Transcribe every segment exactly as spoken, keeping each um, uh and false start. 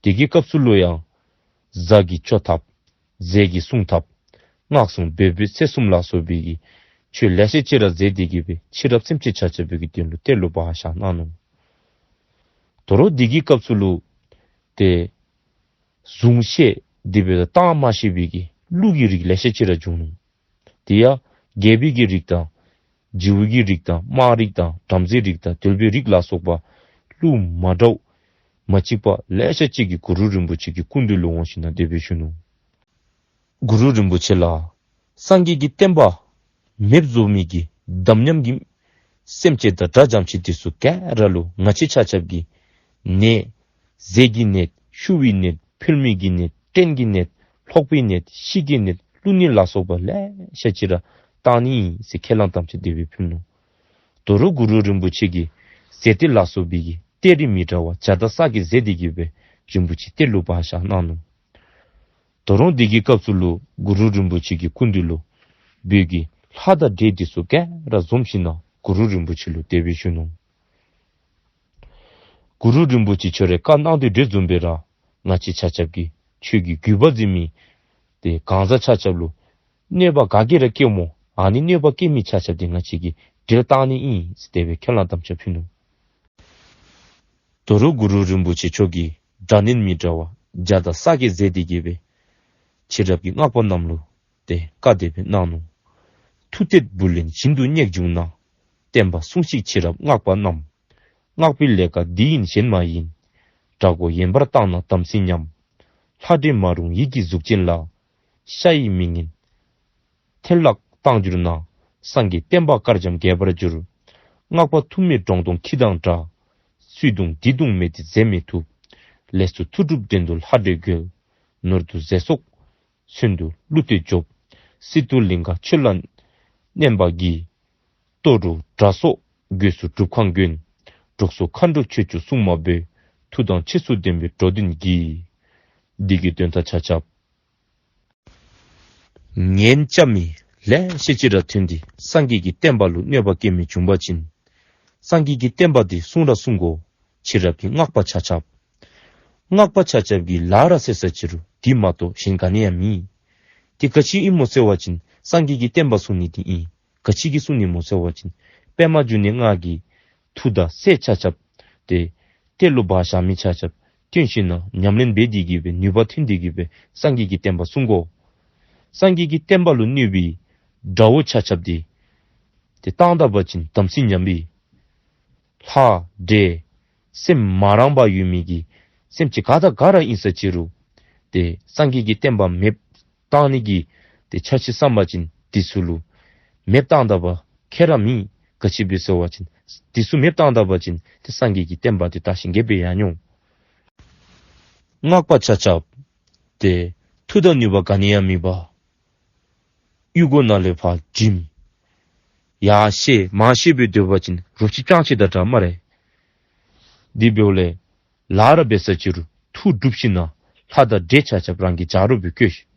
དེ་གི་སྐབས་སུ་ལུ་ཡང་གཟའ་གིས་བཅོ་ཐབས། རྫས་ཀྱིས་བསྲུང་ཐབས། སྔགས་སྲུང་བོད་བོད་ཚེ་གསུམ་ལ་སོགས་པའི་གི་ཆོས་ལེ་ཤ་ཅིག་ར་མཛད་དེ་གི་སྦེ་ཕྱི་རབས་སེམས་ཅན་ཆ་ཁྱབ་པའི་གི་དོན་ལུ་གཏེར་ལུ་སྦ་བཞག་གནང་ནུག། དོ་རུང་དེ་གི་སྐབས་སུ་ལུ་ཏེ་གཟུངས་བཤད་དེ་སྦེ་བཏང་མ་ཤེས་པའི་གི་གླུ་གི་རིགས་ལེ་ཤ་ཅིག་ར་བྱུང་ནུག། དེ་ཡང་རྒྱལ་པོའི་གི་རིགས་དང་རྗེ་བོའི་གི་རིགས་དང་དམངས་རིགས་དང་བྲམ་ཟེའི་རིགས་དང་དོལ་པོའི་རིགས་ལ་སོགས་པ་གླུ་མ་འདྲཝ་མ་གཅིག་པ་ལེ་ཤ་ཅིག་གིས་གུ་རུ་རིན་པོ་ཆེ་གི་སྐུ་མདུན་ལུ་འོང་ཞིནམ་ལས་དེ་སྦེ་ཞུ་ནུག། གུ་རུ་རིན་པོ་ཆེ་ལགས། སངས་རྒྱས་ཀྱི་བསྟན་པ་མེདཔ་བཟོ་མི་གི་དམ་ཉམས་ཀྱི་སེམས་ཅན་དང་དགྲ་འཇོམས་ཅིག་དེ་ཚུ་ག་ར་ལུ་ང་བཅས་ཆ་ཁྱབ་ཀྱིས་ནད་ཟས་ཀྱི་ནད་ཤི་བའི་ནད་ཕུལ་མི་གི་ནད་སྐྲན་གྱི་ནད་ལྷོག་པའི་ནད་ཤི་གི་ནད་ཀླུ་ནད་ལ་སོགས་པ་ལེ་ཤ་ཅིག་ར་བཏང་ནི་ཨིན་ཟེར་ཁས་བླངས་དམ་བཅའ་དེ་སྦེ་ཕུལ་ནུག། དོ་རུང་གུ་རུ་རིན་པོ་ཆེ་གིས་ཟས་ཏེ་ལ་སོགས་པའི་གི་གཏེར་རིགས་མི་འདྲ་བ་བརྒྱ་དང་རྩ་བརྒྱད་ཟེར་དེ་གི་སྦེ་རིན་པོ་ཆེ་གཏེར་ལུ་སྦ་བཞག་གནང་ནུག། དོ་རུང་དེ་གི་སྐབས་སུ་ལུ་གུ་རུ་རིན་པོ་ཆེ་གི་སྐུ་མདུན་ལུ་བོད་ཀྱི་ལྷ་དང་འདྲེ་དེ་ཚུ་ག་ར་འཛོམས་ཞིནམ་ལས་གུ་རུ་རིན་པོ་ཆེ་ལུ་དེ་སྦེ་ཞུ་ནུག། གུ་རུ་རིན་པོ་ཆེ་ཁྱོད་ར་བཀའ་གནང་དོ་འདི་བཟུམ་སྦེ་ར་ང་བཅས་ཆ་ཁྱབ་ཀྱིས་ཆོས་ཀྱི་རྒྱུད་པ་འཛིན་མི་དེ་གང་ཟག་ཆ་ཁྱབ་ལུ་གནོད་པ་ག་གིས་ར་བཀལཝ་སྨོ། ཨ་ནི་གནོད་པ་བཀལ་མི་ཆ་ཁྱབ་དེ་ང་བཅས་ཀྱིས་འདྲེ་བཏང་ནི་ཨིན་ཟེར་དེ་སྦེ་ཁས་བླངས་དམ་བཅའ་ཕུལ་ནུག། དོ་རུང་གུ་རུ་རིན་པོ་ཆེ་མཆོག་གིས་སྒྲ་སྙན་མི་འདྲ་བ་བརྒྱ་དང་རྩ་བརྒྱད་ཟེར་དེ་གི་སྦེ་ཕྱི་རབས་ཀྱི་སྔགས་པ་རྣམས་ལུ་ཏེ་བཀའ་དེ་སྦེ་གནང་ནུག། མཐུ་གཏད་བུ་ལོན་བཞིན་དུ་བསྙེགས་བྱུང་ན། བསྟན་པ་སྲུངས་ཤིག་ཕྱི་རབས་སྔགས་པ་རྣམས། སྔགས་པའི་ལས་ཀ་འདི་ཡིན་གཞན་མ་ཡིན། དགྲ་མགོ་ཡན་པར་བཏང་ན་དམ་སྲི་ཉམས། ལྷ་འདྲེ་མ་རུངས་ཡིད་ཀྱི་གཟུགས་ཅན་ལ། ཤ་ཡི་མིང་ངན་ཐལ་ལག་བཏང་གྱུར་ན། སངས་རྒྱས་བསྟན་པ་དཀར་འཇམ་རྒྱས་པར་འགྱུར། སྔགས་པ་ཐུབ་མེད་འབྲོང་གདོང་ཁྱི་དང་འདྲ། སུས་བརྡུང་འདི་བརྡུང་མེད་དེ་ཟེར་མི་ཐུབ། ལས་སུ་མཐུ་སྒྲུབ་བྲན་དུ་ལྷ་འདྲེ་རྒོལ། ནོར་དུ་ཟས་སོགས་མཚོན་དུ་ཀླུ་བཏུལ་འཇོམས། སྲིད་དུ་ལིང་ག་ཆོས་ལ་མནན་པ་གྱིས། ལྟོ་འགྲོ་དགྲ་སོགས་སྒོས་སུ་སྒྲུབ་ཁང་དགོན། གྲོགས་སུ་མཁའ་འགྲོ་ཆོས་སྐྱོང་སྲུང་མ་འབོད། མཐུ་དང་ཆོས་སུ་ལྡན་པའི་འགྲོ་དོན་གྱིས། འདི་གི་དོན་དག་ཆ་ཁྱབ། ཉེན་རྐྱབ་མི་ལེ་ཤ་ཅིག་ར་ཐོན་ཏེ་སངས་རྒྱས་ཀྱི་བསྟན་པ་ལུ་གནོད་པ་བཀལ་མི་བྱུང་པ་ཅིན་སངས་རྒྱས་ཀྱི་བསྟན་པ་འདི་སྲུང་ར་སྲུང་དགོ། ཕྱི་རབས་ཀྱི་སྔགས་པ་ཆ་ཁྱབ། སྔགས་པ་ཆ་ཁྱབ་ཀྱིས་ལཱ་ར་ཟེར་ས་ཅི་རུང་འདི་མ་གཏོགས་གཞན་ག་ནི་ཡང་མེད། དེ་ག་ཅི་ཨིན་སྨོ་ཟེར་བ་ཅིན་སངས་རྒྱས་ཀྱི་བསྟན་པ་སྲུང་ནི་འདི་ཨིན། ག་ཅི་གིས་སྲུང་ནི་སྨོ་ཟེར་བ་ཅིན་པདྨ་འབྱུང་གནས་སྔགས་ཀྱི་མཐུ་དང་སྲས་ཆ་ཁྱབ་ཏེ་གཏེར་ལུ་སྦ་བཞག་མི་ཆ་ཁྱབ་བཏོན་ཞིནམ་ལས་ཉམས་ལེན་འབད་དེ་གི་སྦེ་ནུས་པ་ཐོན་ཏེ་གི་སྦེ་སངས་རྒྱས་ཀྱི་བསྟན་པ་སྲུང་དགོ། སངས་རྒྱས་ཀྱི་བསྟན་པ་ལུ་གནོད་པའི་དགྲ་བོ་ཆ་ཁྱབ་འདི་ཏེ་བཏང་ད་པ་ཅིན་དམ་སྲི་ཉམས་པའི་ལྷ་འདྲེ་སེམས་མ་རངས་པ་ཡོད་མི་གི་སེམས་ཅན་ག་དང་ག་ར་ཨིན་ས་ཅི་རུང་ཏེ་སངས་རྒྱས་ཀྱི་བསྟན་པ་མེདཔ་བཏང་ནི་གི་ཏེ་འཆར་གཞི་བསམ་པ་ཅིན་འདི་ཚུ་ལུ་མེདཔ་བཏང་ད་པ་ཁྱད་ར་མེད། ག་ཅི་སྦེ་ཟེར་བ་ཅིན་འདི་ཚུ་མེདཔ་བཏང་ད་པ་ཅིན་ཏེ་སངས་རྒྱས་ཀྱི་བསྟན་པ་འདི་དར་ཞིང་རྒྱས་པར་ཡར་འགྱོ་འོང་། སྔགས་པ་ཆ་ཁྱབ་ཏེ་མཐུ་དང་ནུས་པ་ག་ནི་ཡང་མེད་པར་གཡུས་སྒོ་ནང་ལས་ཕར་འགྲིམ། ཡར་བཤལ་མར་བཤལ་སྦེ་སྡོད་པ་ཅིན་རོབ་ཅིག་སྤྱང་ཁྱི་དང་འདྲ་སྨ་རེ། དེ་འབདཝ་ལས་ལཱ་ར་འབད་ས་ཅི་རུང་མཐུ་སྒྲུབ་ཞིནམ་ལས་ལྷ་དང་འདྲེ་ཆ་ཁྱབ་རང་གི་ཕྱག་རོགས་སྦེ་བསྐོས་ཤིག།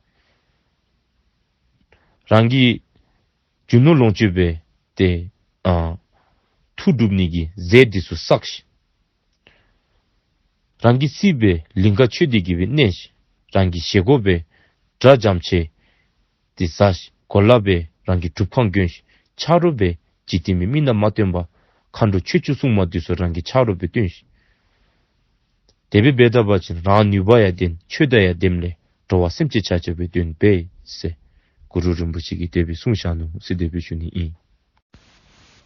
རང་གི་རྒྱུ་ནོར་ལོངས་སྤྱོད་སྦེ་ཏེ་ཨ་མཐུ་སྒྲུབ་ནི་གི་རྫས་འདི་ཚུ་བསགས་ཤིག། རང་གི་སྲིད་སྦེ་ལིང་ག་ཆོད་དེ་གི་སྦེ་གནས་ཤིག། རང་གི་བཞེས་སྒོ་སྦེ་དགྲ་འཇོམས་ཆེད་ཏེ་ཟ་ཤིག། གོ་ལ་སྦེ་རང་གི་སྒྲུབ་ཁང་དགོན་ཤིག། ཆ་རོགས་སྦེ་འཇིག་རྟེན་མི་མི་ནང་མ་བཏོན་པར་མཁའ་འགྲོ་ཆོས་སྐྱོང་སྲུང་མ་འདི་ཚུ་རང་གི་ཆ་རོགས་སྦེ་བཏོན་ཤིག། དེ་སྦེ་འབད་ད་པ་ཅིན་རང་ནུས་པ་ཡང་ལྡན་ཆོས་དང་ཡང་ལྡནམ་ལས་འགྲོ་བ་སེམས་ཅན་ཆ་ཁྱབ་ཀྱི་དོན་འབད་ཟེར་གུ་རུ་རིན་པོ་ཆེ་གིས་དེ་སྦེ་གསུངས་བཞག་ནུག་ཟེར་དེ་སྦེ་ཞུ་ནི་ཨིན།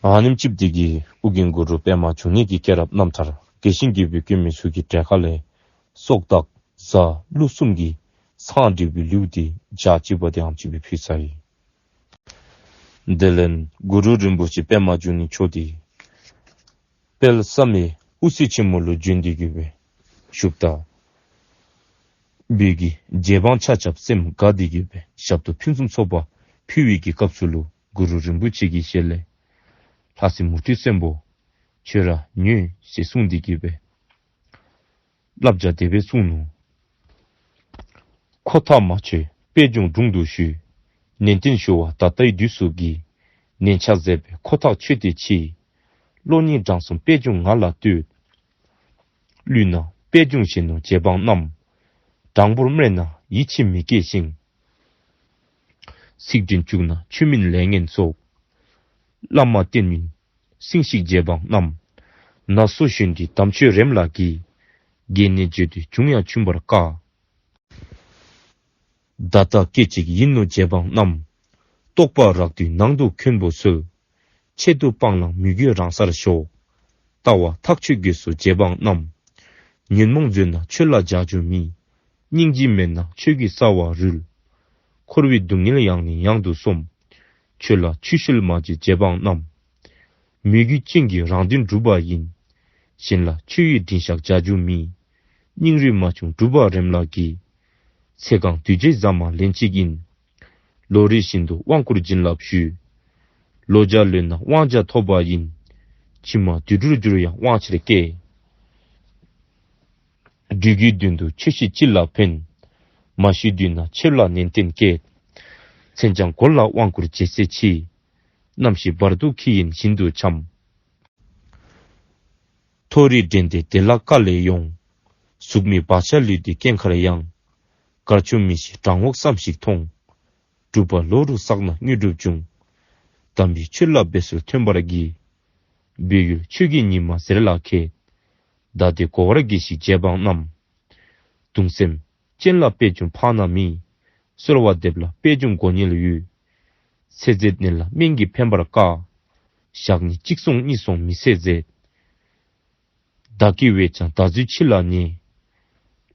ཨ་ནེམ་ཅིག་འདི་གིས་ཨོ་རྒྱན་གུ་རུ་པདྨ་འབྱུང་གནས་ཀྱི་སྐྱེས་རབས་རྣམ་ཐར་རྒྱས་ཤིང་རྒྱས་པར་བཀོད་མི་ཚུ་གི་གྲས་ཁ་ལས་སྲོག་བདག་གཟའ་ཀླུ་གསུམ་གྱི་མཚམས་སྒྲིག་པའི་ལེའུ་འདི་ཞག་གཅིག་པ་དེ་ཨ་ནེམ་ཅིག་སྦེ་ཕུལ་ཚར་ཡི། དེ་ལས་གུ་རུ་རིན་པོ་ཆེ་པདྨ་འབྱུང་གནས་མཆོག་འདི་དཔལ་བསམ་ཡས་དབུ་རྩེ་ཆེན་མོ་ལུ་བྱོན་ཏེ་གི་སྦེ་བཞུགསཔ་ད་བོད་ཀྱི་རྗེ་འབངས་ཆ་ཁྱབ་སེམས་དགའ་སྟེ་གི་སྦེ་ཞབས་ཏོག་ཕུན་སུམ་ཚོགས་པ་ཕུལ་བའི་གི་སྐབས་སུ་ལུ་གུ་རུ་རིན་པོ་ཆེ་གི་ཞལ་ལས་ལྷ་སྲིན་མུ་ཏིག་སེར་པོ་ཁྱོད་ར་ཉོན་ཞེས་གསུངས་ཏེ་གི་སྦེ་བསླབ་བྱ་དེ་སྦེ་གསུངས་ནུག། ཁོ་ཐག་མ་ཆོད་པད་འབྱུང་དྲུང་དུ་ཞུས། ནན་ཏན་ཞུ་བ་ད་ལྟའི་དུས་སུ་གྱིས། ནན་ཆགས་མཛད་པས་ཁོ་ཐག་ཆོད་དེ་མཆི། བློ་སྙིང་བྲང་གསུམ་པད་འབྱུང་ང་ལ་གཏོད། བསླུས་ན་ པད་འབྱུང་གཞོན་ནུ་རྗེ་འབངས་རྣམས། དྲང་པོར་སྨྲས་ན་ཡིད་ཆེས་མི་སྐྱེ་ཞིང་། ཚིག་དྲིན་བཅུག་ན་ཆོས་མིན་ལས་ངན་སོགས། བླ་མ་བསྟེན་མིན་སྲིང་ཞིག་རྗེ་འབངས་རྣམས། ན་སོ་གཞོན་དུས་དམ་ཆོས་རེམ་ལ་གྱིས། རྒས་ནས་བརྗེད་དུས་འབྱུང་ཡང་འབྱུང་བར་དཀའ། ད་ལྟ་སྐད་ཅིག་ཡིན་ནོ་རྗེ་འབངས་རྣམས། རྟོག་པ་རགས་བསྡུས་ནང་དུ་འཁོན་པོ་སོལ། ཆེད་དུ་སྤང་བླང་མོས་གུས་རང་སར་ཞོག། ལྟ་བ་ཐག་ཆོད་དགོས་སོ་རྗེ་འབངས་རྣམས། ཉོན་མོངས་འཛོལ་ན་ཆོས་ལ་བྱ་རྒྱུ་མེད། སྙིང་རྗེ་མེད་ན་ཆོས་ཀྱི་རྩ་བ་རུལ། འཁོར་བའི་སྡུག་བསྔལ་ཡང་ནས་ཡང་དུ་སོམས། ཆོས་ལ་ཆུད་ཟོས་མ་བྱེད་རྗེ་འབངས་རྣམས། མོས་གུས་ཅན་གྱིས་རང་དོན་སྒྲུབ་པ་ཡིན། གཞན་ལ་ཆོས་ཡི་འགྲན་ཞག་བྱ་རྒྱུ་མེད། སྙིང་རུས་མ་ཆུང་སྒྲུབ་པ་རེམ་ལ་གྱིས། ཚེ་གང་འདུས་བྱས་ཟ་མ་ལེན་གཅིག་ཡིན། ལོ་རེ་བཞིན་དུ་དབང་བསྐུར་བྱིན་རླབས་ཞུས། ལོ་བརྒྱ་ལོན་ན་དབང་བརྒྱ་ཐོབ་པ་ཡིན། ཕྱི་མ་དུད་འགྲོར་གྱུར་ཡང་དབང་ཆེར་སྐྱེ། འགྲོ་ཀུན་དོན་དུ་ཆོས་བཤད་ཅི་ལ་ཕན། མ་ཤི་དུས་ན་ཆོས་ལ་ནན་ཏན་བསྐྱེད། མཚན་བྱང་སྒོ་ལ་དབང་བསྐུར་རྗེས་ཚེ་ཕྱི། ནམ་ཞིག་བར་དུ་ཁྱི་ཡིན་བཞིན་དུ་འཁྱམས། མཐོ་རིས་འགྲན་ཏེ་བདེ་བླག་དཀའ་ལས་ཡོང་། གཟུགས་མེད་བག་ཆགས་ལུས་ཏེ་སྐྱེངས་ཁར་ཡང་། གར་ཆུང་མི་ཤེས་གྲང་འོག་ཙམ་ཞིག་མཐོང་། སྒྲུབ་པ་ལོ་རུ་བསགས་ན་དངོས་གྲུབ་འབྱུང་། དམ་པའི་ཆོས་ལ་འབད་སྲོལ་ཐོན་པར་གྱིས། སྦས་ཡུལ་ཆོས་ཀྱི་ཉི་མ་ཟེར་ལ་མཁས། ད་ལྟའི་གོ་བར་གྱིས་ཤིག་རྗེ་འབངས་རྣམས། གདུང་སེམས་ཅན་ལ་པད་འབྱུང་ཕངས་ན་མེད། གསོལ་བ་འདེབས་ལ་པད་འབྱུང་དགོ་ཉེན་ཡོད། ཚེ་ཟད་ནད་ལ་སྨན་གྱིས་ཕན་པར་དཀའ། ཞག་ཉིས་གཅིག་སོང་གཉིས་སོང་མི་ཚེ་ཟད། བདག་གི་འོད་ཀྱང་ད་གཟོད་ཕྱི་ལ་ཉེ།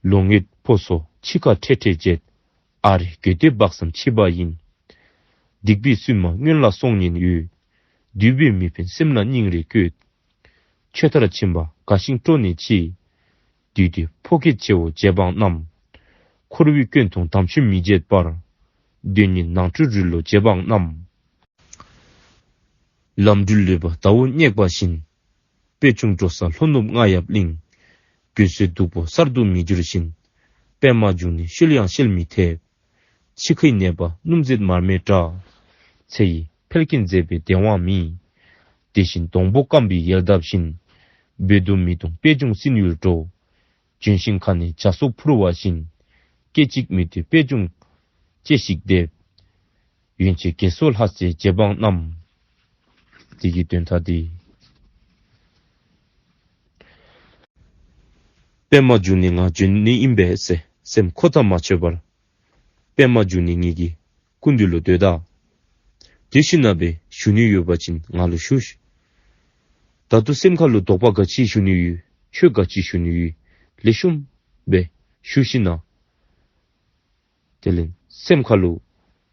ལོ་ངན་ཕོ་སོ་འཆི་ཁ་ཁྲེ་ཁྲེ་བྱེད། ཨ་རེ་དགོས་འདོད་དཔག་བསམ་འཆི་བ་ཡིན། སྡིག་པའི་བཙུན་མ་སྔོན་ལ་སོང་ཉེན་ཡོད། འདུས་པས་མི་ཕན་སེམས་ལ་སྙིང་རེ་བསྐྱེད། ཆོས་མཐར་ཕྱིན་པ་དགའ་ཞིང་སྤྲོ་ནས་མཆི། དུས་འདིར་ཕོ་སྐྱེད་ཆེའོ་རྗེ་འབངས་རྣམས། འཁོར་བའི་སྐྱོན་མཐོང་དམ་ཆོས་མི་བརྗེད་པར། དོན་གཉེར་ནང་ཁྲོལ་རུལ་ལོ་རྗེ་འབངས་རྣམས། ལམ་འགྲུལ་ལུས་པ་ཟླ་བོ་སྙེགས་པ་བཞིན། པད་འབྱུང་འགྲོ་ས་ལྷོ་ནུབ་རྔ་ཡབ་གླིང་། དགོས་སའི་སྡུག་པོ་གསར་དུ་མི་འགྱུར་བཞིན། པདྨ་འབྱུང་གནས་བཤོལ་ཡང་བཤོལ་མི་ཐེབས། འཆི་ཁའི་ནད་པ་སྣུམ་ཟད་མར་མེ་འདྲ། ཚེ་ཡི་འཕེལ་རྐྱེན་མཛད་པའི་བདེ་དབང་མེད། དེ་བཞིན་སྡོང་པོ་སྐམ་པའི་ཡལ་འདབ་བཞིན། འབོད་དུ་མི་གཏོང་པད་འབྱུང་སྲིན་ཡུལ་འགྲོ། ལྗོན་ཤིང་ཁ་ནས་བྱ་སོགས་འཕུར་བ་བཞིན། སྐད་ཅིག་མི་སྡོད་པད་འབྱུང་བཅད་ཞིག་འདེབས། ཡོན་ཆབ་དགེ་ཚོགས་ལྷ་སྲས་རྗེ་འབངས་རྣམས། འདི་གི་དོན་དག་འདི། པདྨ་འབྱུང་གནས་ང་འབྱོན་ནི་ཨིན་པས་ཟེར་སེམས་ཁོ་ཐག་མ་ཆོད་པར། པདྨ་འབྱུང་གནས་ངེ་གི་སྐུ་མདུན་ལུ་སྡོད་ད། དེ་ཤུལ་ན་སྦེ་ཞུ་ནི་ཡོད་པ་ཅིན་ང་ལུ་ཞུ་ཤིག། ད་ལྟོ་སེམས་ཁ་ལུ་དོགས་པ་ག་ཅི་ཞུ་ནི་ཡོད། ཆོས་ག་ཅི་ཞུ་ནི་ཡོད། ལེགས་ཤོམ་སྦེ་ཞུ་ཞིན་ན། དེ་ལས་སེམས་ཁ་ལུ་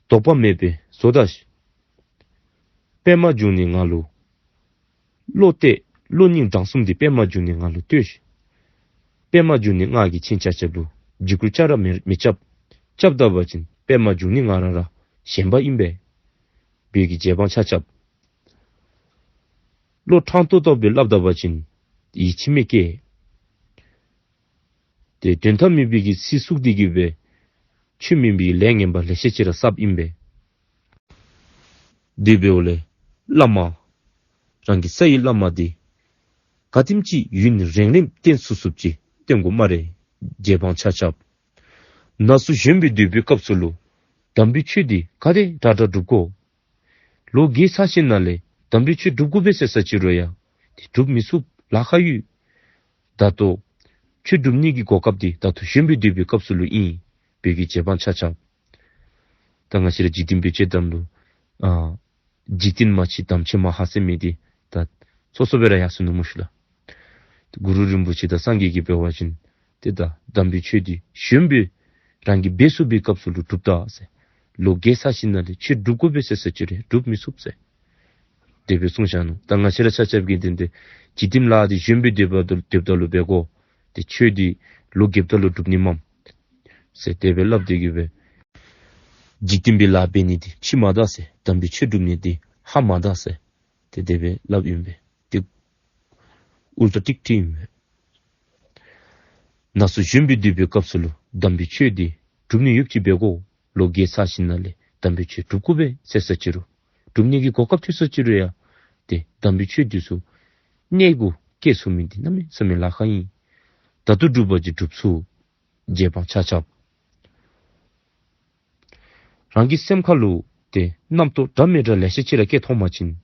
དོགས་པ་མེད་པའི་བཟོ་ད་ཤིག། པདྨ་འབྱུང་གནས་ང་ལུ་བློ་གཏད། བློ་སྙིང་བྲང་གསུམ་འདི་པདྨ་འབྱུང་གནས་ང་ལུ་གཏད་ཤིག། པདྨ་འབྱུང་གནས་ང་གིས་ཁྱེད་ཆ་ཁྱབ་ལུ་འཇིགས་སྐུལ་ཅ་ར་མི་མི་རྐྱབ། རྐྱབ་ད་པ་ཅིན་པདྨ་འབྱུང་གནས་ང་ར་ར་ཞན་པ་ཨིན་པས། བོད་ཀྱི་རྗེ་འབངས་ཆ་ཁྱབ། བློ་ཕྲང་ཏོག་ཏོ་སྦེ་སླབ་ད་པ་ཅིན་ཡིད་ཆེས་མི་སྐྱེ། ཏེ་དོན་དག་མེད་པའི་གི་སི་སུག་འདི་གིས་སྦེ་ཆོས་མེན་པའི་ལས་ངན་པ་ལེ་ཤ་ཅིག་ར་བསགསཔ་ཨིན་པས། དེ་འབདཝ་ལས་བླ་མ་རང་གི་རྩ་བའི་བླ་མ་འདི་ག་དེམ་ཅིག་ཡུན་རིང་རིང་བསྟེན་ཚུགས་ཚུགསཔ་ཅིག་བསྟེན་དགོ་སྨ་རེ། རྗེ་འབངས་ཆ་ཁྱབ། ན་ཟུག་གཞོན་པའི་སྡོད་པའི་སྐབས་སུ་ལུ་དམ་པའི་ཆོས་འདི་ག་དེ་དྲག་དྲག་སྒྲུབ་དགོ། ལོ་རྒས་ཚར་ཞིནམ་ལས་དམ་པའི་ཆོས་སྒྲུབ་དགོ་པས་ཟེར་ས་ཅིག་རུང་ཡང་དེ་སྒྲུབ་མི་ཚུགས་ལཱ་ཁག་ཡོད། ད་ལྟོ་ཆོས་སྒྲུབ་ནི་གི་གོ་སྐབས་འདི་ད་ལྟོ་གཞོན་པའི་སྡོད་པའི་སྐབས་སུ་ལུ་ཨིན། བོད་ཀྱི་རྗེ་འབངས་ཆ་ཁྱབ། ད་ང་བཅས་ར་འཇིག་རྟེན་པའི་དཔྱེ་གཏམ་ལུ་ཨ་འཇིག་རྟེན་མ་མཆིས་དམ་ཆོས་མ་ཧ་ཟེར་མི་འདི་ད་སོ་སོ་སྦེ་ར་ཡར་སོ་ནུག་སྨོ་ཤིག་ལགས། གུ་རུ་རིན་པོ་ཆེ་དང་སངས་རྒྱས་ཀྱིས་འབད་བ་ཅིན་ཏེ་ད་དམ་པའི་ཆོས་འདི་གཞོན་པའི་རང་གིས་འབད་ཚུགས་པའི་སྐབས་སུ་ལུ་སྒྲུབ་ད་ཟེར། ལོ་རྒས་ཚར་ཞིནམ་ལས་ཆོས་སྒྲུབ་དགོ་པས་ཟེར་ས་ཅིག་རུང་སྒྲུབ་མི་ཚུགས་ཟེར། དེ་སྦེ་གསུངས་བཞག་ནུག། ད་ང་བཅས་ར་ཆ་ཁྱབ་ཀྱིས་ཏེ་འདི་འཇིག་རྟེན་ལཱ་འདི་གཞོན་པའི་སྡོདཔ་ད་སྡོདཔ་ད་ལུ་འབད་དགོ། ཏེ་ཆོས་འདི་ལོ་རྒསཔ་ད་ལུ་སྒྲུབ་ནི་མས་ཟེར་དེ་སྦེ་སླབ་སྟེ་གི་སྦེ། འཇིག་རྟེན་པའི་ལཱ་འབད་ནི་འདི་ཕྱི་མ་ད་ཟེར། དམ་པའི་ཆོས་སྒྲུབ་ནི་འདི་ཧ་མ་ད་ཟེར། ཏེ་དེ་སྦེ་སླབ་ཨིན་པས། ཏེ་ཨུལ་ཊ་ཊིག་ཊིག་ཨིན་པས། ན་ཟུག་གཞོན་པའི་སྡོད་པའི་སྐབས་སུ་ལུ་དམ་པའི་ཆོས་འདི་སྒྲུབ་ནི་ཡོདཔ་ཅིག་འབད་དགོ། ལོ་རྒས་ཚར་ཞིནམ་ལས་དམ་པའི་ཆོས་སྒྲུབ་དགོ་པས་ཟེར་ས་ཅིག་རུང་སྒྲུབ་ནི་གི་གོ་སྐབས་ཐོབ་ས་ཅིག་རུང་ཡང་ཏེ་དམ་པའི་ཆོས་འདི་ཚུ་གནས་གུ་བསྐྱལ་ཚུགས་མི་འདི་གནམ་མེད་ས་མེད་ལཱ་ཁག་ཨིན། ད་ལྟོ་སྒྲུབ་པ་ཅིན་སྒྲུབ་ཚུགས། རྗེ་འབངས་ཆ་ཁྱབ། རང་གི་སེམས་ཁ་ལུ་ཏེ་རྣམ་རྟོག་འདྲ་མི་འདྲ་ལེ་ཤ་ཅིག་ར་སྐྱེ་ཐོན་པ་ཅིན།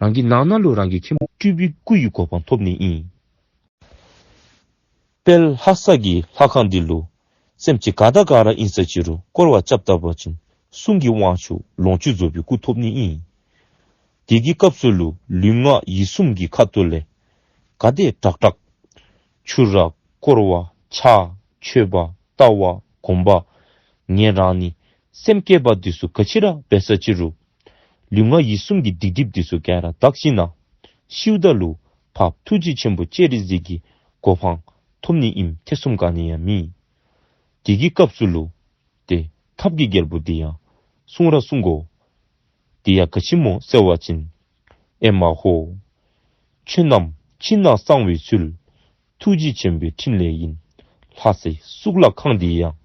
རང་གི་ནང་ན་ལུ་རང་གི་མཁན་པོ་སྤྲུལ་པའི་སྐུ་ཡི་གོ་འཕང་ཐོབ་ནི་ཨིན། དཔལ་ལྷ་ས་གི་ལྷ་ཁང་འདི་ལུ་སེམས་ཅན་ག་དང་ག་ར་ཨིན་ས་ཅི་རུང་སྐོར་བ་རྐྱབ་ད་པ་ཅིན་གསུང་གི་དབང་ཕྱུག་ལོངས་སྤྱོད་རྫོགས་པའི་སྐུ་ཐོབ་ནི་ཨིན། དེ་གི་སྐབས་སུ་ལུ་ལུས་ངག་ཡིད་གསུམ་གྱི་ཁ་ཐུག་ལས་ག་དེ་དྲག་དྲག་ཆུ་རགས་སྐོར་བ་ཕྱག་མཆོད་པ་ལྟ་བ་སྒོམ་པ་ཉན་རང་ནི་སེམས་བསྐྱེད་པ་འདི་ཚུ་ག་ཅི་ར་འབད་ས་ཅི་རུང་ལུས་ངག་ཡིད་གསུམ་གྱི་སྡིག་སྒྲིབ་འདི་ཚུ་ག་ར་དག་ཞིནམ་ལས་ཤིཝ་ད་ལུ་འཕགས་པ་ཐུགས་རྗེ་ཆེན་པོ་སྤྱན་རས་གཟིགས་ཀྱི་གོ་འཕང་ཐོབ་ནི་ཨིནམ་ཐེ་ཚོམ་ག་ནི་ཡང་མེད། དེ་གི་སྐབས་སུ་ལུ་ཏེ་ཐབས་ཀྱི་རྒྱལ་པོ་འདི་ཡང་གསུང་ར་གསུང་དགོ། དེ་ཡང་ག་ཅི་སྨོ་ཟེར་བ་ཅིན། ཨེ་མ་ཧོ། ཆོས་རྣམས་ཕྱི་ནང་གསང་བའི་ཚུལ། ཐུགས་རྗེ་ཆེན་པོའི་ཕྲིན་ལས་ཡིན། ལྷ་སའི་གཙུག་ལག་ཁང་འདི་ཡང་།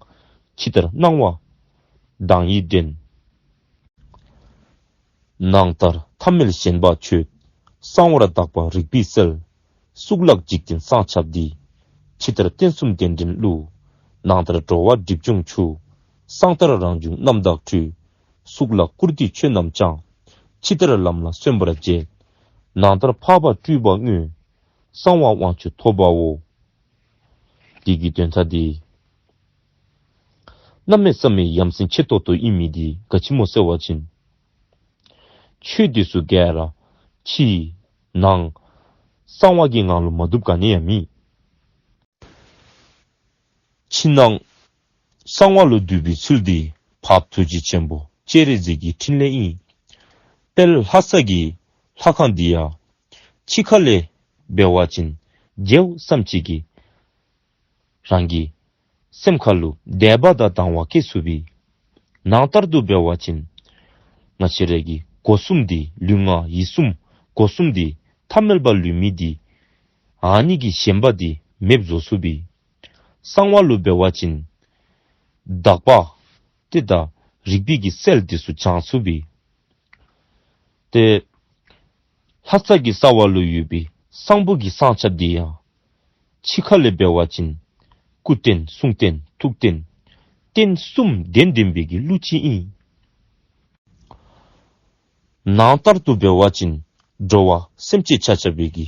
ཕྱི་ལྟར་སྣང་བ་མདངས་ཡིས་འདྲེན། ནང་ལྟར་ཐ་མལ་ཞེན་པ་ཆོད། གསང་བར་དག་པ་རིག་པའི་རྩལ། གཙུག་ལག་འཇིག་རྟེན་གསང་ཆབ་འདི། ཕྱི་ལྟར་རྟེན་གསུམ་གདན་འདྲེན་གླུ། ནང་ལྟར་འགྲོ་བ་སྒྲིབ་སྦྱོང་ཆུ། གསང་ལྟར་རང་བྱུང་རྣམ་དག་འཕྲུལ། གཙུག་ལག་བཀུར་སྟི་ཆོས་རྣམས་ཀྱང་། ཕྱི་ལྟར་ལམ་ལ་སོན་པར་བྱེད། ནང་ལྟར་འཕགས་པ་སྤྲུལ་པ་དངོས། གསང་བ་དབང་ཕྱུག་ཐོབ་པའོ། འདི་གི་དོན་དག་འདི་གནམ་མེད་ས་མེད་ཡ་མཚན་ཆེ་ཏོག་ཏོ་ཨིན་མི་འདི་ག་ཅི་སྨོ་ཟེར་བ་ཅིན། ཆོས་འདི་ཚུ་ག་ར་ཕྱི་ནང་གསང་བ་གི་ངང་ལུ་མ་འདུཝ་ག་ནི་ཡང་མེད། ཕྱི་ནང་གསང་བ་ལུ་འདུ་བའི་ཚུལ་འདི་འཕགས་པ་ཐུགས་རྗེ་ཆེན་པོ་སྤྱན་རས་གཟིགས་ཀྱི་ཕྲིན་ལས་ཨིན། དཔལ་ལྷ་ས་གི་ལྷ་ཁང་འདི་ཡང་ཕྱི་ཁ་ལས་འབད་བ་ཅིན་མཇལཝ་ཙམ་ཅིག་གིས་རང་གི་སེམས་ཁ་ལུ་དད་པ་དང་དང་བ་སྐྱེ་ཚུགས་པའི། ནང་ལྟར་དུ་འབད་བ་ཅིན་ང་བཅས་ར་གི་སྒོ་གསུམ་འདི་ལུས་ངག་ཡིད་གསུམ་སྒོ་གསུམ་འདི་ཐ་མལ་པ་ལུས་མི་འདི་ཨ་ནི་གི་ཞེན་པ་འདི་མེདཔ་བཟོ་ཚུགས་པའི། གསང་བ་ལུ་འབད་བ་ཅིན་དག་པ་ཏེ་ད་རིག་པའི་གི་རྩལ་འདི་ཚུ་སྦྱང་ཚུགས་པའི། ཏེ་ལྷ་ས་གི་རྩ་བ་ལུ་ཡོད་པའི་གསང་ཕུ་གི་གསང་ཆབ་འདི་ཡང་ཕྱི་ཁ་ལས་འབད་བ་ཅིན་སྐུ་རྟེན་གསུང་རྟེན་ཐུགས་རྟེན་རྟེན་གསུམ་གདན་འདྲེན་པའི་གི་གླུ་ཅིག་ཨིན། ནང་ལྟར་དུ་འབད་བ་ཅིན་འགྲོ་བ་སེམས་ཅན་ཆ་ཁྱབ་པའི་གི་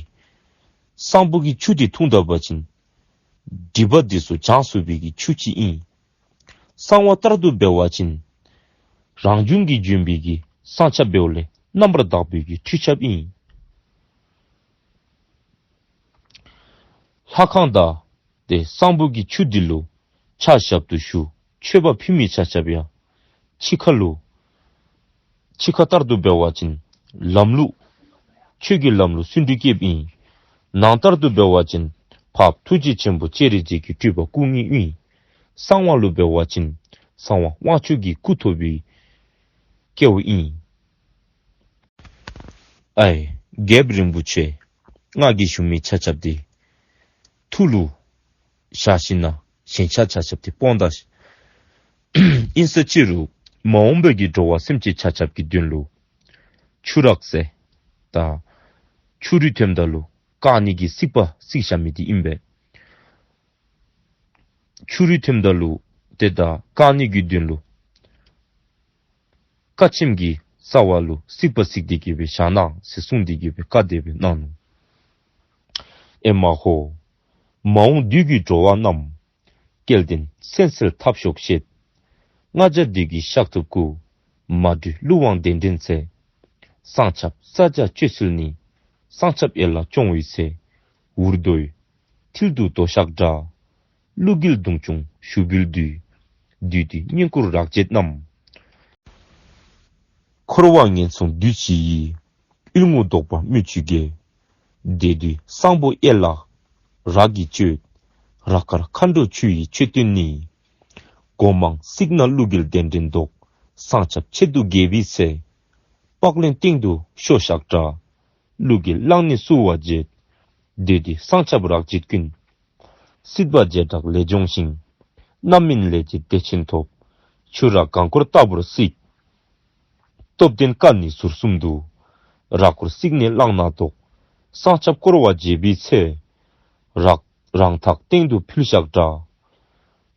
གསང་ཕུ་གི་ཆུ་འདི་འཐུང་ད་པ་ཅིན་སྒྲིབ་པ་འདི་ཚུ་སྦྱང་ཚུགས་པའི་གི་ཆུ་ཅིག་ཨིན། གསང་བ་ལྟར་དུ་འབད་བ་ཅིན་རང་བྱུང་གི་བྱོན་པའི་གི་གསང་ཆབ་འབདཝ་ལས་རྣམ་པར་དག་པའི་གི་ཁྲུས་ཆབ་ཨིན། ལྷ་ཁང་དང་ཏེ་གསང་ཕུ་གི་ཆུ་འདི་ལུ་ཕྱག་ཞབས་ཏོག་ཞུ་མཆོད་པ་ཕུལ་མི་ཆ་ཁྱབ་ཡང་ཕྱི་ཁ་ལུ་ཕྱི་ཁ་ལྟར་དུ་འབད་བ་ཅིན་ལམ་ལུགས་ཆོས་ཀྱི་ལམ་ལུགས་སུ་འགྲོ་སྐྱེཝ་ཨིན། ནང་ལྟར་དུ་འབད་བ་ཅིན་འཕགས་པ་ཐུགས་རྗེ་ཆེན་པོ་སྤྱན་རས་གཟིགས་ཀྱི་སྤྲུལ་པ་སྐུ་དངོས་ཨིན། གསང་བ་ལུ་འབད་བ་ཅིན་གསང་བ་དབང་ཕྱུག་གི་སྐུ་ཐོབ་པའི་སྐྱེ་བོ་ཨིན། ཨའི་རྒྱལཔོ་རིན་པོ་ཆེ། ང་གིས་ཞུ་མི་ཆ་ཁྱབ་འདི་ཐུགས་ལུ་བཞག་ཞིནམ་ལས་ཞེན་ཆགས་ཆ་ཁྱབ་འདི་སྤོང་ད་ཤིག། ཨིན་ས་ཅི་རུང་མ་འོངས་པའི་གི་འགྲོ་བ་སེམས་ཅན་ཆ་ཁྱབ་ཀྱི་དོན་ལུ་ཆུ་རགས་ཟེར་ད་ཆུ་རུད་ཐོནམ་ད་ལུ་བཀག་ནི་གི་སྲེག་པ་སྲེག་བཞག་མི་འདི་ཨིན་པས། ཆུ་རུད་ཐོནམ་ད་ལུ་ཏེ་ད་བཀག་ནི་གི་དོན་ལུ་ཀ་ཆེམ་གྱི་རྩ་བ་ལུ་སྲེག་པ་སྲེག་སྟེ་གི་སྦེ་བཞག་གནང་ཟེར་གསུངས་ཏེ་གི་སྦེ་བཀའ་དེ་སྦེ་གནང་ནུག། ཨེ་མ་ཧོ། མ་འོངས་དུས་ཀྱི་འགྲོ་བ་རྣམས། སྐལ་ལྡན་གསན་གསལ་ཐབས་ཤོག་ཤེས། ལྔ་བརྒྱ་འདོད་ཀྱི་ཤཱཀ་ཐུབ་སྐུ། མ་གྲོལ་ཀླུ་དབང་གདན་འདྲེན་ཚེ། གསང་ཆབ་ས་བརྒྱ་སྤྱོད་ཚུལ་ནི། གསང་ཆབ་ཡན་ལག་སྐྱོང་བའི་ཚེ། འུར་རྡོའི་མཐིལ་དུ་རྡོ་ཤག་འདྲ། ཀླུ་རྒྱལ་མདུང་ཆུང་ཞུགས་འབུལ་དུས། བདུད་འདུལ་བསྙེན་བཀུར་རགས་བྱེད་རྣམས། འཁོར་བ་ངན་སོང་བདུད་བཞི་ཡི། དབུལ་ངོ་བཟློག་པ་སྨོས་ཅི་དགོས། དེ་དུས་གསང་ཕུ་ཡན་ལག་རགས་ཀྱིས་གཅོད། རགས་དཀར་མཁའ་འགྲོ་ཆུ་ཡི་མཆོད་རྟེན་ནི། སྒོ་མང་བརྩིགས་ན་ཀླུ་རྒྱལ་གདན་འདྲེན་བཟློག། གསང་ཆབ་ཆེད་དུ་དགྱེས་པའི་ཚེ། པགས་གླང་སྟེང་དུ་ཤོ་ཤག་འདྲ། ཀླུ་རྒྱལ་གླང་ནི་བསུ་བ་བྱེད། དེ་དུས་གསང་ཆབ་རགས་བྱེད་ཀུན། སྲིད་པ་བྱེ་བྲག་ལས་སྦྱོང་ཞིང་། རྣམ་སྨིན་ལས་བྱེད་བདེ་ཆེན་ཐོབ། ཆུ་རགས་གང་བསྐོར་ལྟ་བུར་བརྩིགས། སྟོབས་ལྡན་ཀ་ནི་ཟུར་གསུམ་དུ། རགས་བསྐོར་བརྩིགས་ནས་བླངས་ན་བཟློག། གསང་ཆབ་བསྐོར་བ་བྱེད་པའི་ཚེ། རགས་ རང་ཐག་སྟེང་དུ་ཕུལ་བཞག་འདྲ།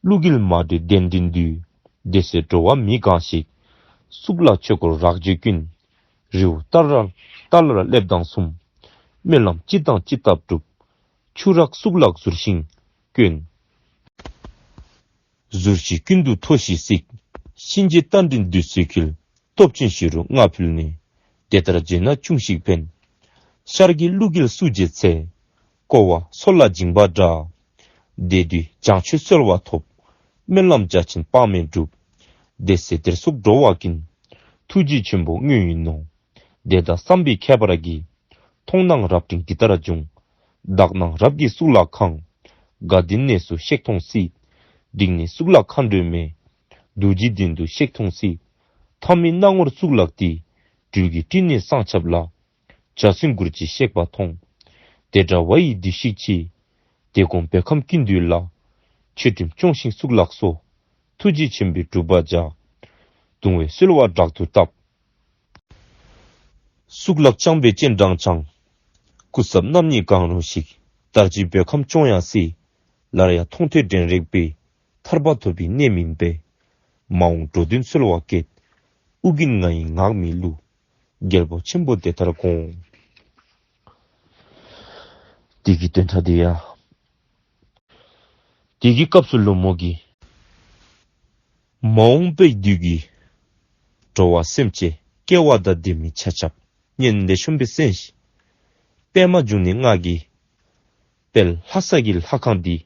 ཀླུ་རྒྱལ་མ་འདྲེས་གདན་འདྲེན་འདུས། དེ་སྲས་འགྲོ་བ་མི་གང་ཞིག། གཙུག་ལག་ཆོས་སྐོར་རགས་བརྗོད་ཀུན། རི་བོ་ཏཱ་ལར་ཏཱ་ལར་སླེབས་དང་གསུམ། སྨོན་ལམ་ཅི་དང་ཅི་བཏབ་འགྲུབ། ཆུ་རགས་གཙུག་ལག་ཟུར་ཞིང་བསྐོན། ཟུར་བཞི་ཀུན་ཏུ་མཐོ་ཞིང་བརྩིགས། གཤིན་རྗེ་རྟ་མགྲིན་བདུད་རྩིས་འཁྱིལ། སྟོབས་ཆེན་ཞི་རུ་མངའ་ཕུལ་ནས། དེ་ལྟར་བྱས་ན་ཅུང་ཞིག་ཕན། ཤར་གྱི་ཀླུ་རྒྱལ་བསུ་བྱེད་ཚེ། བསྐོར་བ་སོགས་ལ་སྦྱིན་པ་འདྲ། དེ་དུས་བྱང་ཆུབ་གསོལ་བ་ཐོབ། སྨོན་ལམ་རྒྱ་ཆེན་དཔག་མེད་འགྲུབ། དེ་ཚེ་དེར་སོགས་འགྲོ་བ་ཀུན། ཐུགས་རྗེ་ཆེན་པོ་མངོན་ཡིན་ནོ། དེ་དག་བསམ་པའི་ཁྱད་པར་གྱིས། མཐོང་སྣང་རབ་འབྲིང་འདི་ལྟར་འབྱུང་། དག་སྣང་རབ་ཀྱི་གཙུག་ལག་ཁང་། དགའ་ལྡན་གནས་སུ་གཤེགས་མཐོང་སྲིད། འབྲིང་གནས་གཙུག་ལག་མཁའ་འགྲོའི་མེ། རྡོ་རྗེ་གདན་དུ་གཤེགས་མཐོང་སྲིད། ཐ་མའི་སྣང་ངོར་གཙུག་ལག་སྟེ། སྦྲུལ་གྱི་སྤྲིན་ནི་སྲང་ཆབ་ལ། འཇའ་ཚོན་གུར་གྱིས་གཤེགས་པ་མཐོང་། དེ་འདྲ་བ་ཡི་བདེ་གཤེགས་ཆེ། དེ་དགོངས་བོད་ཁམས་ཀུན་འདུས་ལ། ཆོས་ཁྲིམས་སྐྱོང་ཞིང་གཙུག་ལག་སོགས། ཐུགས་རྗེ་ཆེན་པོས་སྒྲུབ་པར་བྱ། གདུང་བས་གསོལ་བ་དྲག་ཏུ་བཏབ། གཙུག་ལག་བཅངས་པའི་སྤྱན་དྲངས་འཆང་། སྐུ་ཚབ་རྣམ་གཉིས་གང་རུང་ཞིག། དར་ཅིག་བོད་ཁམས་སྐྱོང་ཡང་སྲིད། སླར་ཡང་མཐོང་ཐོས་དྲན་རེག་པའི། ཐར་པ་ཐོབ་པའི་གནས་མིན་པས། མ་འོངས་འགྲོ་དོན་གསོལ་བ་བསྐྱེད། ཨོ་རྒྱན་ང་ཡི་ངག་མི་བསླུ། རྒྱལ་པོ་ཆེན་པོ་དེ་ལྟར་དགོངས། དེ་གི་དོན་དག་དེ་ཡང་། དེ་གི་སྐབས་སུ་ལུ་མོ་གིས། མ་འོངས་པའི་དུས་ཀྱི་འགྲོ་བ་སེམས་ཅན་སྐལ་བ་དང་ལྡན་མི་ཆ་ཁྱབ་སྙན་ལས་ཤོམ་སྦེ་གསན་ཤིག། པདྨ་འབྱུང་གནས་ང་གིས་དཔལ་ལྷ་ས་གི་ལྷ་ཁང་འདི་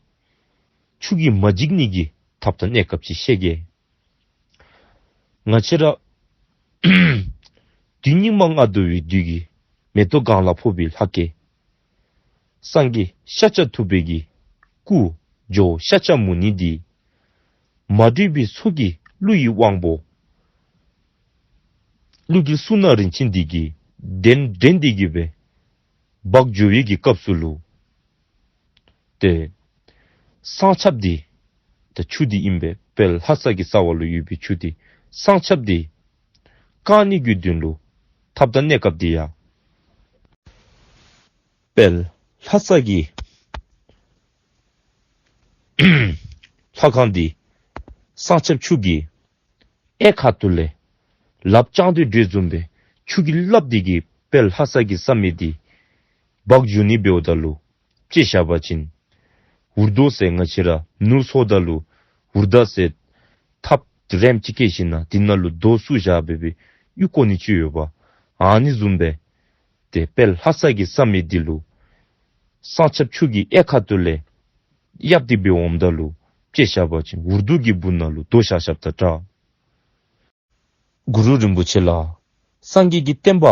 ཆུ་གིས་མ་འཇིག་ནི་གི་ཐབས་དང་གནས་སྐབས་ཅིག་བཤད་གེ། ང་བཅས་ར་དུས་སྙིགས་མ་ལྔ་བདོ་བའི་དུས་ཀྱི་མེ་ཏོག་གང་ལ་ཕོག་པའི་ལྷ་སྐལ། སངས་རྒྱས་ཤཱཀྱ་ཐུབ་པའི་གི་སྐུ་ཇོ་བོ་ཤཱཀྱ་མུ་ནེ་འདི་མ་བགྲོད་པའི་མཚོ་གི་ཀླུ་ཡི་དབང་པོ་ཀླུ་རྒྱལ་གཙུག་ན་རིན་ཆེན་འདི་གི་གདན་འདྲེན་འདི་གི་སྦེ་འབག་འགྱོ་བའི་གི་སྐབས་སུ་ལུ། ཏེ་སྲང་ཆབ་འདི་ད་ཆུ་འདི་ཨིན་པས། དཔལ་ལྷ་ས་གི་རྩ་བ་ལུ་ཡོད་པའི་ཆུ་འདི་སྲང་ཆབ་འདི་བཀག་ནི་གི་དོན་ལུ་ཐབས་དང་གནས་སྐབས་འདི་ཡང་དཔལ་ལྷ་ས་གི་ལྷ་ཁང་འདི་སྲང་ཆབ་ཆུ་གིས་གཡས་ཁ་ཐུག་ལས་ལགཔ་བརྐྱངས་ཏེ་འགྱོ་བཟུམ་སྦེ་ཆུ་གི་རླབས་འདི་གིས་དཔལ་ལྷ་ས་གི་ས་མིག་འདི་འབག་འགྱོ་ནི་འབདཝ་ད་ལུ་དཔྱེ་བཞག་པ་ཅིན་འུར་རྡོ་ཟེར་ང་བཅས་ར་ནོར་སོངམ་ད་ལུ་འུར་རྡོ་ཟེར་ཐགཔ་རེངམ་ཅིག་བཀལ་ཞིནམ་ལས་འདི་ནང་ལུ་རྡོ་བསུ་བཞག་སྦེ་སྦེ་གཡུག་བཀོག་ནི་ཅིག་ཡོདཔ། ཨ་ནི་བཟུམ་སྦེ་ཏེ་དཔལ་ལྷ་ས་གི་ས་མིག་འདི་ལུ་སྲང་ཆབ་ཆུ་གིས་གཡས་ཁ་ཐུག་ལས་གཡབ་སྟེ་འབད་འོངམ་ད་ལུ་དཔྱེ་བཞག་པ་ཅིན་འུར་རྡོ་གི་སྦུག་ན་ལུ་རྡོ་བཞག་བཞགཔ་དང་འདྲ། གུ་རུ་རིན་པོ་ཆེ་ལགས། སངས་རྒྱས་ཀྱི་བསྟན་པ་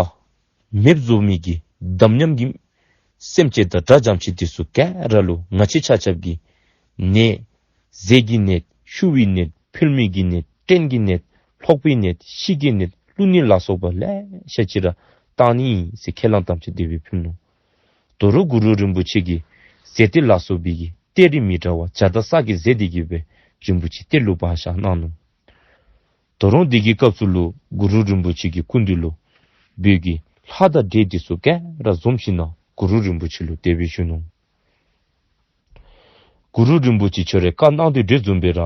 མེདཔ་བཟོ་མི་གི་དམ་ཉམས་ཀྱི་སེམས་ཅན་དང་དགྲ་འཇོམས་ཅན་འདི་ཚུ་ག་ར་ལུ་ང་བཅས་ཆ་ཁྱབ་ཀྱིས་ནད་ཟས་ཀྱི་ནད་ཤི་བའི་ནད་ཕུལ་མི་གི་ནད་སྐྲན་གྱི་ནད་ལྷོག་པའི་ནད་ཤི་གི་ནད་བླུ་ནད་ལ་སོགས་པ་ལེ་ཤ་ཅིག་ར་བཏང་ནི་ཨིན་ཟེར་ཁས་བླངས་དམ་བཅའ་དེ་སྦེ་ཕུལ་ནུག། དོ་རུང་གུ་རུ་རིན་པོ་ཆེ་གིས་ཟས་ཏེ་ལ་སོགས་པའི་གི་གཏེར་རིགས་མི་འདྲ་བ་བརྒྱ་དང་རྩ་བརྒྱད་ཟས་འདི་གི་སྦེ་རིན་པོ་ཆེ་གཏེར་ལུ་སྦ་བཞག་གནང་ནུག། དོ་རུང་འདི་གི་སྐབས་སུ་ལུ་གུ་རུ་རིན་པོ་ཆེ་གི་སྐུ་མདུན་ལུ་བོད་ཀྱི་ལྷ་དང་འདྲེ་འདི་ཚུ་ག་ར་འཛོམས་ཞིནམ་ལས་གུ་རུ་རིན་པོ་ཆེ་ལུ་དེ་སྦེ་ཞུ་ནུག། གུ་རུ་རིན་པོ་ཆེ་ཁྱོད་ར་བཀའ་གནང་དོ་འདི་བཟུམ་སྦེ་ར་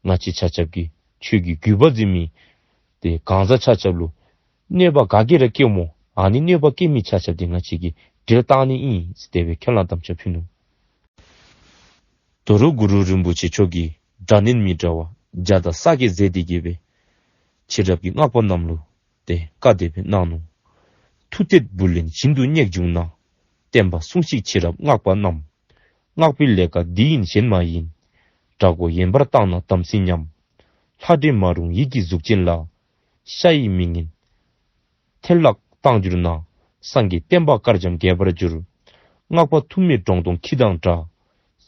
ང་བཅས་ཆ་ཁྱབ་ཀྱིས་ཁྱོད་ཀྱི་བརྒྱུད་པ་འཛིན་མི་ཏེ་གང་ཟག་ཆ་ཁྱབ་ལུ་གནོད་པ་ག་གིས་ར་བཀལཝ་སྨོ། ཨ་ནི་གནོད་པ་བཀལ་མི་ཆ་ཁྱབ་འདི་ང་བཅས་ཀྱིས་འདྲེན་བཏང་ནི་ཨིན་ཟེར་དེ་སྦེ་ཁས་བླངས་དམ་བཅའ་ཕུལ་ནུག། དོ་རུང་གུ་རུ་རིན་པོ་ཆེ་མཆོག་གིས་དགྲ་ནད་མི་འདྲ་བ་བརྒྱ་དང་རྩ་བརྒྱད་ཟས་འདི་གི་སྦེ་ཕྱི་རབས་ཀྱི་སྔགས་པ་རྣམས་ལུ་ཏེ་བཀའ་དེ་སྦེ་གནང་ནུག། མཐུ་གཏད་བུ་ལོན་བཞིན་དུ་བསྙེགས་བྱུང་ན། བསྟན་པ་སྲུང་ཞིག་ཕྱི་རབས་སྔགས་པ་རྣམས། སྔགས་པའི་ལས་ཀ་འདི་ཡིན་གཞན་མ་ཡིན། དགྲ་མགོ་ཡན་པར་བཏང་ན་དམ་སྲི་ཉམས། ལྷ་འདྲེ་མ་རུངས་ཡིད་ཀྱི་གཟུགས་ཅན་ལ། ཤ་ཡི་མི་ངན་འཐེན་ལག་བཏང་གྱུར་ན། སངས་རྒྱས་བསྟན་པ་དཀར་འཇམ་འགྱེས་པར་འགྱུར། སྔགས་པ་ཐུ་མི་འབྲོང་གདོང་ཁྱི་དང་འདྲ།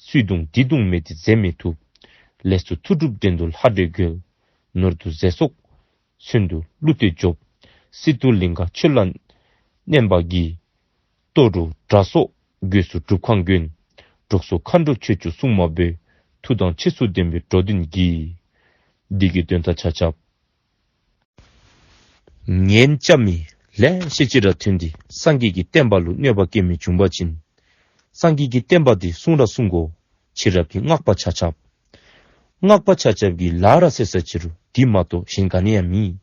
སུའི་གདོང་འདི་གདོང་མེད་དེ་ཟས་མི་ཐུབ། ལས་ཚུལ་མཐུ་སྒྲུབ་བྲན་དུ་ལྷ་འདྲེ་རྒོལ། ནོར་དུ་ཟས་སོགས་མཚོན་དུ་ཀླུ་བཏུལ་འཇོམས། སྲིད་དུ་ལིང་ག་ཆོས་ལ་མནན་པ་གྱིས། ལྟོ་འགྲོ་དགྲ་སོགས་སྒོས་སུ་སྒྲུབ་ཁང་དགོན། གྲོགས་སུ་མཁའ་འགྲོ་ཆོས་སྐྱོང་སྲུང་མ་འབོད། མཐུ་དང་ཆོས་སུ་ལྡན་པའི་འགྲོ་དོན་གྱིས། འདི་གི་དོན་དག་ཆ་ཁྱབ། ངན་བྱ་མི་ལེ་ཤ་ཅིག་ར་ཐོན་ཏེ་སངས་རྒྱས་ཀྱི་བསྟན་པ་ལུ་གནོད་པ་བཀལ་མི་བྱུང་པ་ཅིན། སངས་རྒྱས་ཀྱི་བསྟན་པ་འདི་སྲུང་ར་སྲུང་དགོ། ཕྱི་རབས་ཀྱི་སྔགས་པ་ཆ་ཁྱབ། སྔགས་པ་ཆ་ཁྱབ་ཀྱིས་ལ་ར་ཟེར་ས་ཅི་རུང་དེ་མ་གཏོགས་གཞན་ག་ནི་ཡང་མེད།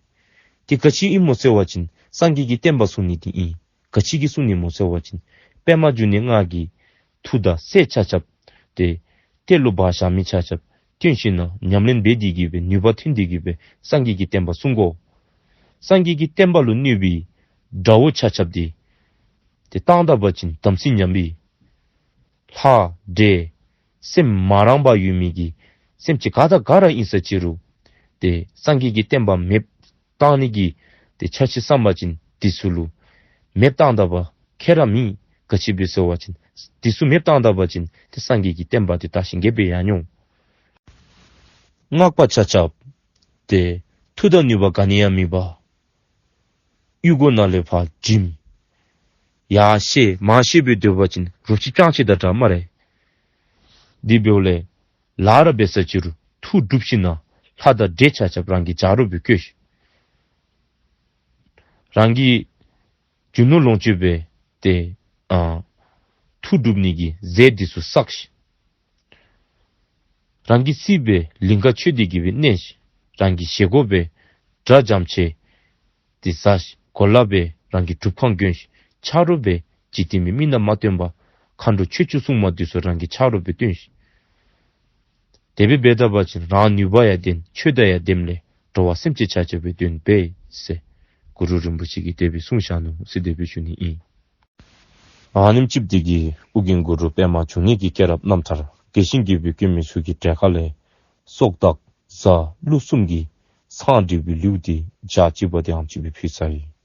དེ་ག་ཅི་ཨིན་མོ་ཟེར་བ་ཅིན་སངས་རྒྱས་ཀྱི་བསྟན་པ་སྲུང་ནི་དེ་ཨིན། ག་ཅི་གིས་སྲུང་ནི་མོ་ཟེར་བ་ཅིན་པདྨ་འབྱུང་གནས་སྔགས་ཀྱི་མཐུ་དང་སྲས་ཆ་ཁྱབ་དེ་གཏེར་ལུ་སྦ་བཞག་མི་ཆ་ཁྱབ་བཏོན་ཞིནམ་ལས་ཉམས་ལེན་འབད་དེ་གི་སྦེ་ནུས་པ་ཐོན་ཏེ་གི་སྦེ་སངས་རྒྱས་ཀྱི་བསྟན་པ་སྲུང་དགོ། སངས་རྒྱས་ཀྱི་བསྟན་པ་ལུ་གནོད་པའི་དགྲ་བོ་ཆ་ཁྱབ་དེ་དེ་བཏང་ད་པ་ཅིན་དམ་སྲི་ཉམས་པའི་ལྷ་འདྲེ་སེམས་མ་རངས་པ་ཡོད་མི་གི་སེམས་ཅན་ག་དང་ག་ར་ཨིན་ས་ཅི་རུང་དེ་སངས་རྒྱས་ཀྱི་བསྟན་པ་མེདཔ་བཏང་ནི་གི་དེ་འཆར་གཞི་བསམ་པ་ཅིན་དེ་ཚུ་ལུ་མེདཔ་བཏང་ད་པ་ཁྱད་ར་མེད། ག་ཅི་སྦེ་ཟེར་བ་ཅིན་དེ་ཚུ་མེདཔ་བཏང་ད་པ་ཅིན་དེ་སངས་རྒྱས་ཀྱི་བསྟན་པ་དེ་དར་ཞིང་རྒྱས་པའི་ཡང་འོང་། སྔགས་པ་ཆ་ཁྱབ་དེ་མཐུ་དང་ནུས་པ་ག་ནི་ཡང་མེད་པར་གཡུས་སྒོ་ནང་ལས་ཕར་འགྲིམ། ཡར་བཤལ་མར་བཤལ་སྦེ་སྡོད་པ་ཅིན་རོ་ཁྱི་སྤྱང་ཁྱི་དང་འདྲ་སྨ་རེ། དེ་འབདཝ་ལས་ལ་ར་འབད་ས་ཅི་རུང་མཐུ་སྒྲུབ་ཞིནམ་ལས་ལྷ་དང་འདྲེ་ཆ་ཁྱབ་རང་གི་བྱ་རོག་སྦེ་བཀོལ་ཤིག། རང་གི་རྒྱུ་ནོར་ལོངས་སྤྱོད་སྦེ་དེ་ཨ་མཐུ་སྒྲུབ་ནི་གི་རྫས་འདི་ཚུ་བསགས་ཤིག། རང་གི་སྲིད་པའི་ལིང་ག་ཆོད་དེ་གི་སྦེ་གནས་ཤིག། རང་གི་བཞེས་སྒོ་སྦེ་དགྲ་འཇམ་ཆེ་དེ་ཟ་ཤིག། གོ་ལ་སྦེ་རང་གི་སྒྲུབ་ཁང་གྱོན་ཤིག། ཆ་རོགས་སྦེ་འཇིག་རྟེན་པའི་མི་ནང་མ་བཏོན་པར་མཁའ་འགྲོ་ཆོས་སྐྱོང་སྲུང་མ་འདི་ཚུ་རང་གི་ཆ་རོགས་སྦེ་བཏོན་ཤིག། དེ་སྦེ་འབད་ད་པ་ཅིན་རང་ནུས་པ་ཡང་ལྡན་ཆོས་དང་ཡང་ལྡནམ་ལས་འགྲོ་བ་སེམས་ཅན་ཆ་ཁྱབ་སྦེ་དོན་འབད་ཟེར་གུ་རུ་རིན་པོ་ཆེ་གིས་དེ་སྦེ་གསུངས་བཞག་ནུག་ཟེར་དེ་སྦེ་ཞུ་ནི་ཨིན། ཨ་ནེམ་ཅིག་འདི་གིས་ཨོ་རྒྱན་གུ་རུ་པདྨ་འབྱུང་གནས་ཀྱི་སྐྱེས་རབས་རྣམ་ཐར་དགེ་ཞིང་རྒྱས་པའི་སྐྱོན་མེད་ཚུལ་གྱི་གྲལ་ཁ་ལས་སྲོག་བདག་གཟའ་ཀླུ་གསུམ་གྱི་ཚང་འབྲས་བུའི་ལེའུ་འདི་ཞག་གཅིག་པ་དེ་ཨ་ནེམ་ཅིག་སྦེ་ཕུལ་ཚར་ཡི།